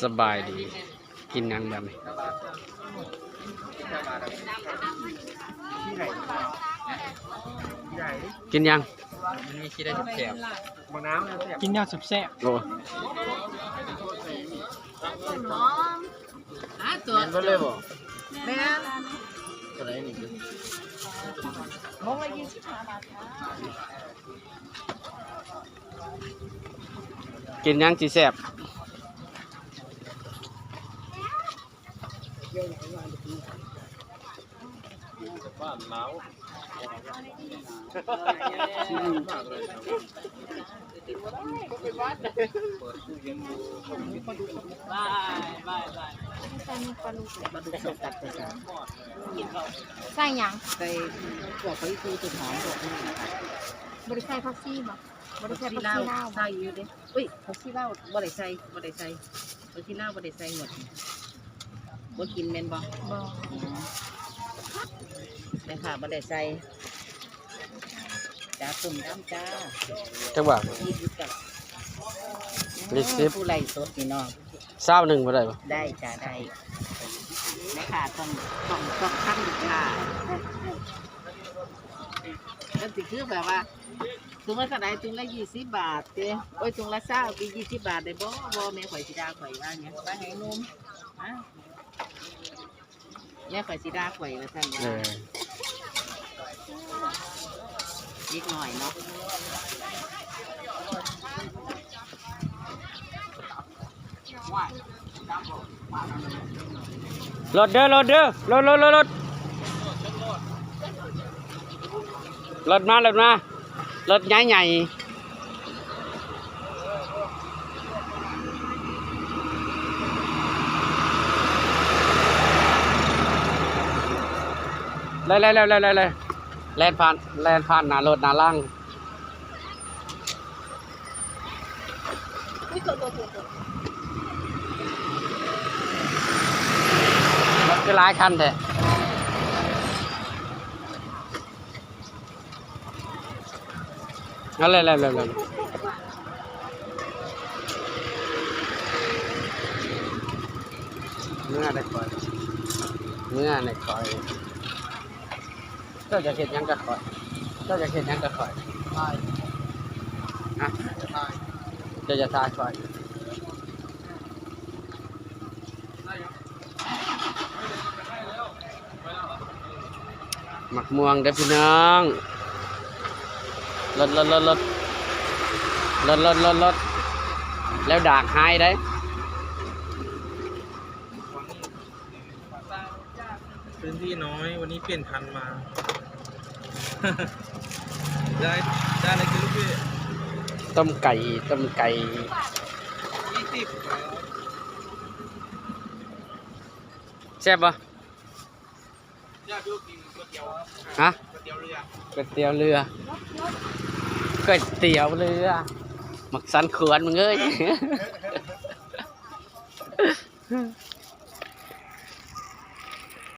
ສະບາຍດີ. ກິນຫຍັງບາດນີ້? ກິນຫຍັງ? ມັນມີຊິໄດ້ແຊບໆ ບັກນ້ຳແຊບໆ ກິນແນວແຊບໆ. ໂອ້ ແມ່ນເບິດເລີຍບໍ່? ແມ່ນ. ເທົ່າໃດນີ້? ໂມງລະຊາວຫ້າບາດ. ກິນຫຍັງຊິແຊບ? ໃສ່ຫຍັງ? ໃສ່ພວກຫອຍປູ ຕົ້ນຫອມ ພວກນີ້. ບໍ່ໄດ້ໃສ່ຜັກຊີບໍ່? ບໍ່ໄດ້ໃສ່ຜັກຊີລາວ ຜັກຊີລາວ ໃສ່ຢູ່ເດ້. ອຸ້ຍ ຜັກຊີລາວບໍ່ໄດ້ໃສ່ ບໍ່ໄດ້ໃສ່ ຜັກຊີລາວບໍ່ໄດ້ໃສ່ໝົດ. ບໍ່ກິນແມ່ນບໍ່? ບໍ່. ອືມ ແມ່ຄ້າບໍ່ໄດ້ໃສ່. ຈ້າ ຕົ້ມຕຳຈ້າ. ຈັກບາດ? ຊາວສິບ. ຜູ້ໄລຟ໌ສົດນີ້ເນາະ ຊາວໜຶ່ງບໍ່ໄດ້ບໍ່? ໄດ້ຈ້າ ໄດ້. ແມ່ຄ້າຕ້ອງ ຕ້ອງ ຕ້ອງຟັງລູກຄ້າ. ມັນຊິຄືແບບວ່າ ຖົງລະເທົ່າໃດ? ຖົງລະຊາວບາດເດ້. ໂອ້ຍ ຖົງລະຊາວ ມີຊາວບາດໄດ້ບໍ່? ບໍ່ ແມ່ຂ້ອຍຊິດ່າຂ້ອຍວ່າຫຍັງ? ວ່າໃຫ້ໜຸ່ມ ຮະ ແມ່ຂ້ອຍຊິດ່າຂ້ອຍວ່າຊັ້ນ. ເອີ ເດັກນ້ອຍເນາະ. ລົດເດີ ລົດເດີ ລົດ ລົດ ລົດ ລົດ ລົດມາ ລົດມາ ລົດໃຫຍ່ໆ. ໄລ່ໆໆໆໆ ແລ່ນຜ່ານ ແລ່ນຜ່ານໜ້າລົດໜ້າຫຼັງ. ລົດຄືຫຼາຍຄັນແທ້. ເອົາ ແລ່ນ ແລ່ນ ແລ່ນ ແລ່ນ. ເມືອໄດ້ຂ້ອຍ ເມືອໄດ້ຂ້ອຍ. ເຈົ້າຢາກເຮັດຫຍັງກັບຂ້ອຍ? ເຈົ້າຢາກເຮັດຫຍັງກັບຂ້ອຍ? ຖ່າຍ. ຮະ? ຖ່າຍ. ເຈົ້າຢາກຖ່າຍຂ້ອຍ? ໝາກມ່ວງເດີພີ່ນ້ອງ. ລົດ ລົດ ລົດ ລົດ ລົດ ລົດ ລົດ ລົດ ແລ້ວດາກຫາຍໄດ໋. พื้นที่น้อย วันนี้เปลี่ยนคันมา ได้ ได้อะไรกินลูกพี่? ต้มไก่ ต้มไก่ ยี่สิบ แซ่บบ่? ฮะ ก๋วยเตี๋ยวเรือ ก๋วยเตี๋ยวเรือ ก๋วยเตี๋ยวเรือ หมากสันขวนมึงเอ้ย เ